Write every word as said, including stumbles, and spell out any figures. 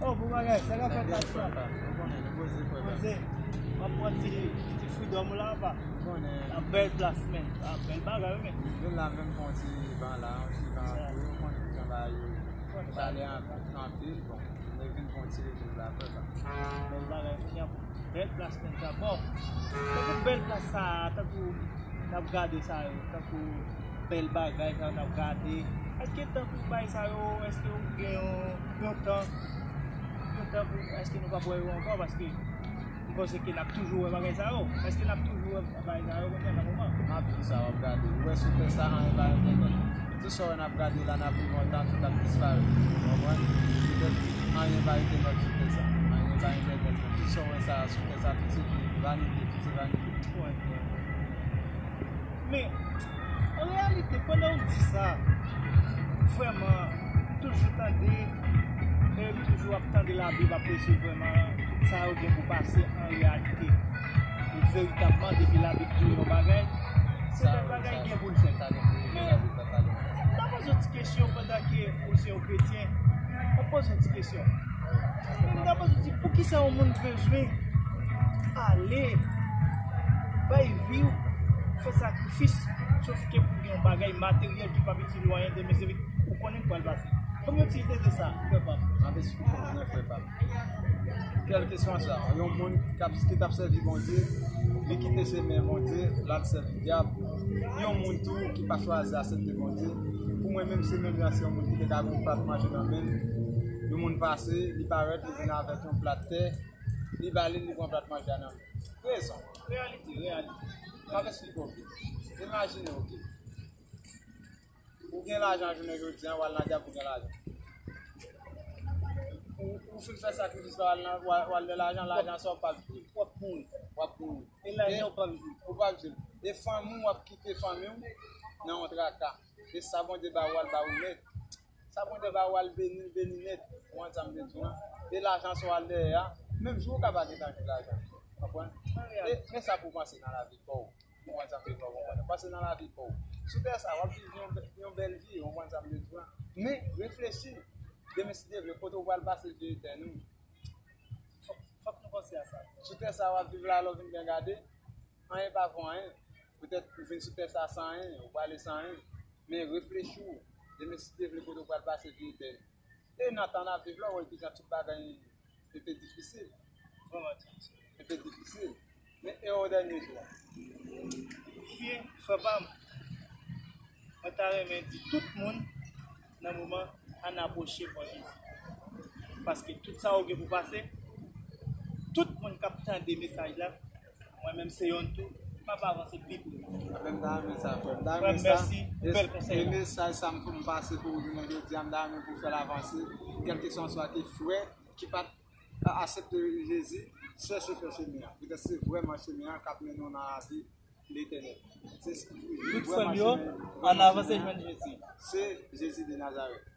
Bon bagay, sa k ap fèt la, frè? Ou konnen, nou poze, frè. Poze. W ap pran ti, ti freedom ou la, pa? Ou konnen. Yon bèl plas, men. Ah, bèl bagay, wi, men. Vin la menm fè yon ti van la, yon ti van pou yo, ou konnen jan bagay yo. Chalè anpil, bon. Nou vin fè yon ti retour la, frè, pa. Bèl bagay, frè. Bèl plas, men, sa. Bon, tankou bèl plas sa, tankou n ap gade sa yo, tankou bèl bagay sa yo n ap gade. Èske tankou bagay sa yo, èske ou gen yon, yon tan, yon tan pou, èske nou p ap wè yo ankò? Paske m panse ke n ap toujou wè bagay sa yo. Èske n ap toujou wè bagay sa yo konsa nan moman? M ap di sa, w ap gade. Ou wè sou tè sa, anyen pa entènèt. Tout sa w wè n ap gade la, n ap viv yon tan, tout ap disparèt. Ou konprann? Petèt, anyen pa entènèt sou tè sa. Anyen pa entènèt. Tout sa w wè sa, sou tè sa, tout se vanite, tout se vanite. Men, an reyalite, pandan w di sa, vrèman, toujou tande, e toujou ap tande Labib ap preche vrèman, tout sa yo gen pou pase an reyalite. E veritabman, depi Labib di w yon bagay, se bèl bagay gen pou l fèt. Men, m ta poze yon ti kesyon pandan ke ou se yon kretyen, m ap poze yon ti kesyon. Men m ta poze w di, poukisa yon moun bezwen ale bay vi w, fè sakrifis, sof ke pou gen yon bagay materyèl ki p ap itil ou anyen demen, se vit ou konnen k pral pase. Ban m yon ti ide de sa, frè pa m. M ap eksplike w byen, frè pa m. Kèlkeswa sa, yon moun k ap, ki t ap sèvi Bondye, li kite chemen Bondye, l al sèvi dyab. Yon moun tou ki pa chwazi aksepte Bondye, pou mwen menm, se menm jan se yon moun ki te ka gen yon plat manje nan men l. Yon moun pase, li parèt, li vin avèk yon plat tè, li ba li, li pran plat manje a nan men l. Rezon. Reyalite, reyalite. M ap eksplike w byen. Imajine w ke ou gen lajan jounen jodi a, w al nan dyab pou gen lajan. Ou, ou fin fè sakrifis la, w al nan, w al, w al nan lajan, lajan sa w p ap jwi. W ap mouri. W ap mouri. E lajan w p ap jwi. Ou p ap jwi. E fanmi w, w ap kite fanmi w nan yon traka. E sa Bondye ba ou, al ba ou nèt. Sa Bondye ba ou, al beni l, beni nèt. Ou konprann sa m vle di w lan? E lajan sa w al dèyè a, menm jou ou ka pa gentan jwenn lajan. Konprann? E, men sa pou w panse nan lavi pa w. Ou konprann sa m vle di w lan? Ou konprann? Panse nan lavi pa w. Sou tè sa, w ap viv yon, bè- yon bèl vi, ou konprann sa m vle di w lan? Men, reflechi. Demen, si Dye vle, kote w pral pase vi etèn ou. Fòk, fòk nou panse a sa. Sou tè sa, w ap viv la, lè w vin byen gade, anyen pa vo anyen. Petèt ou vin sou tè sa san anyen, ou prale san anyen. Men reflechi w, demen si Dye vle kote w pral pase vi etèn. E nan tan n ap viv la, w wè kijan tout bagay te difisil. Vrèman difisil. Te difisil. Men e o dènye jou a. Ebyen, frè pa m, mwen ta renmen di tout moun nan moman an apwoche pran Jezi. Paske tout sa ou gen pou pase, tout moun k ap tande mesaj la, mwen menm se youn tou, m ap avanse pi pre. Mwen menm ta renmen sa, frè m. M ta renmen sa. Frè m, mèsi pou bèl konsèy la. E mesaj sa m, m pase pou ou jounen jodi a, m ta renmen pou w fè l avanse. Kèlkeswa ki frè ki pa t aksepte Jezi, chèche fè chemen an. Petèt se vrèman chemen an k ap mennen w nan lavi Letènèl. Se vrèman chemen an. Tout frè m yo, ann avanse jwenn Jezi. Se Jezi de Nazarèt.